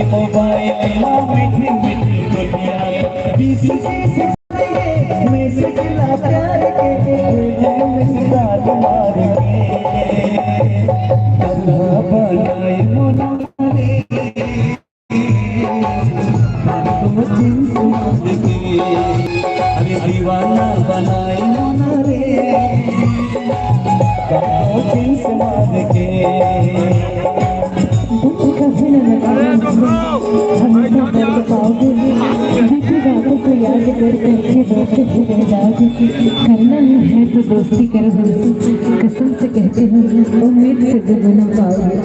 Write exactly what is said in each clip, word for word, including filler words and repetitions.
Mobile ला मीठी मीठी बोलिया, बीस बीस मैसेज ला प्यार के, मैसेज ला मार के। कल्हा बनाए मोना रे, तो जिन सुना के। अरे दीवाना बनाए मोना रे, तो जिन सुना के। दुख कभी न लगाओ, हमेशा दर्द पाओगे। मीठी बातों को याद कर करके दोस्त भी रह जाओगे। करना ही है तो दोस्ती करो हमसे, कसम से कहती हूँ, उम्मीद से दुगुना पाओगे।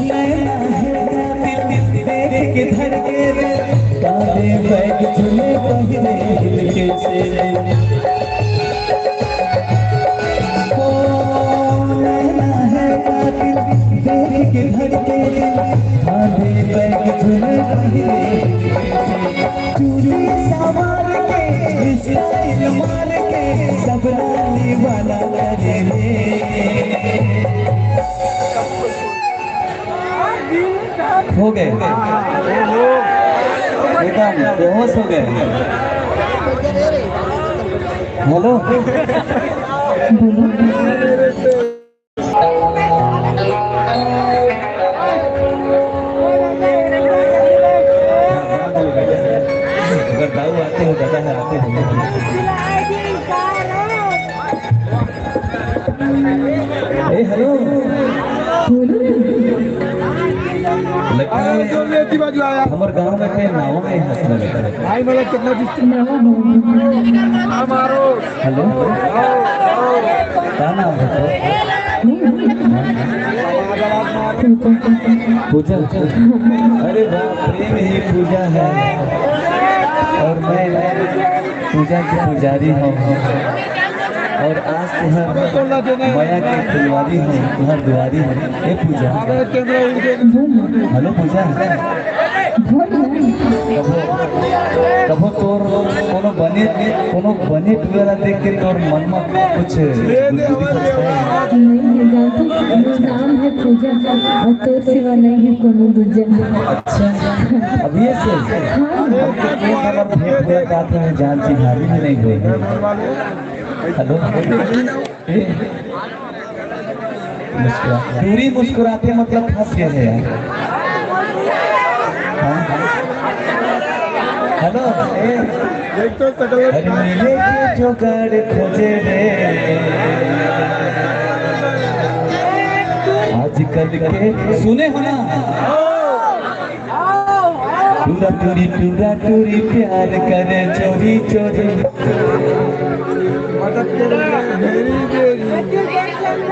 नैना है कातिल, देख के धड़के रे, काले बैग झूले पहिरे हिल के से। ओ, नैना है कातिल, देख के धड़के रे, काले बैग झूले पहिरे हिल के से। चूड़ी सवार के, स्टाइल मार के, सब रानी वाला करे रे। हो गए, एकदम बेहोश हो गए। हेलो, अगर दाऊ आते हो, दादा है, आते हो। ए, हेलो। लगता है हमर गांव में कोई नावा है, हंस लगे। भाई, मतलब, कितना डिस्टेंस है? हेलो, का नाम है तो? पूजा। अरे वाह, प्रेम ही पूजा है। और मैं पूजा के पुजारी हूँ। और आज तुहर मया के फुलवारी हूँ, तुहर दुआरी हूँ। ए पूजा। हेलो पूजा। कभो, कभो तोर कोनो बने, कोनो बने टुरा ला देख के तोर मन में कुछ गुदगुदी कुछ है? नहीं, नहीं जानती। मोर नाम है पूजा, और तोर सिवा नहीं है कोनो दूजा। अच्छा, अभी से? हाँ। अब तो तू हमर भेंट हुए का था, जान चिन्हारी भी नहीं हुई। हेलो। ए, मुस्कुरा, टूरी मुस्कुराते मतलब फंस गए हैं यार। हाँ? हेलो, ए, अरे मिले के जुगाड़ खोजे रे। आजकल के सुने हो ना? टूरा टूरी, टूरा टूरी प्यार करे चोरी चोरी।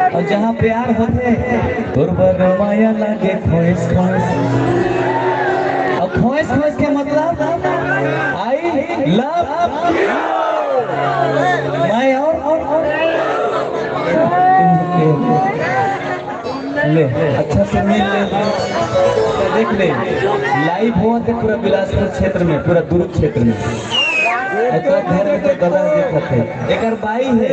और जहाँ प्यार होथे, तोर बर माया लागे खोइस खोइस। और खोइस खोइस के मतलब, I love you। मैं और, और, और ले, अच्छा से मिल ले, देख ले, लाइव होवत हे पूरा बिलासपुर क्षेत्र में, पूरा दुर्ग क्षेत्र में। एकर घर में तो गदर देखत हे, एकर बाई हे।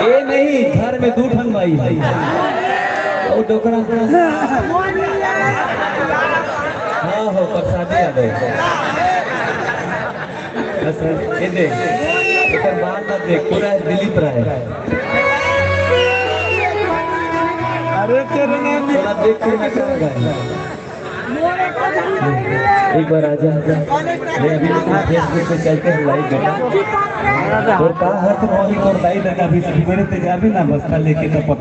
ए नहीं, घर में दू ठन बाई हे। और डोकरा, हाँ हो, प्रसादी आ गए। बस, ये देख, एकर बाल ला देख, पूरा दिलीप राय। अरे तेरे नाम थोड़ा देख के मैं कहाँ गया? एक बार आजा, आजा। ले, अभी तो Facebook पे चलते हैं live बेटा। और का हाथ में अभी तोर दाई लगा, अभी सुबह ते जाबे ना बस्ता लेके तो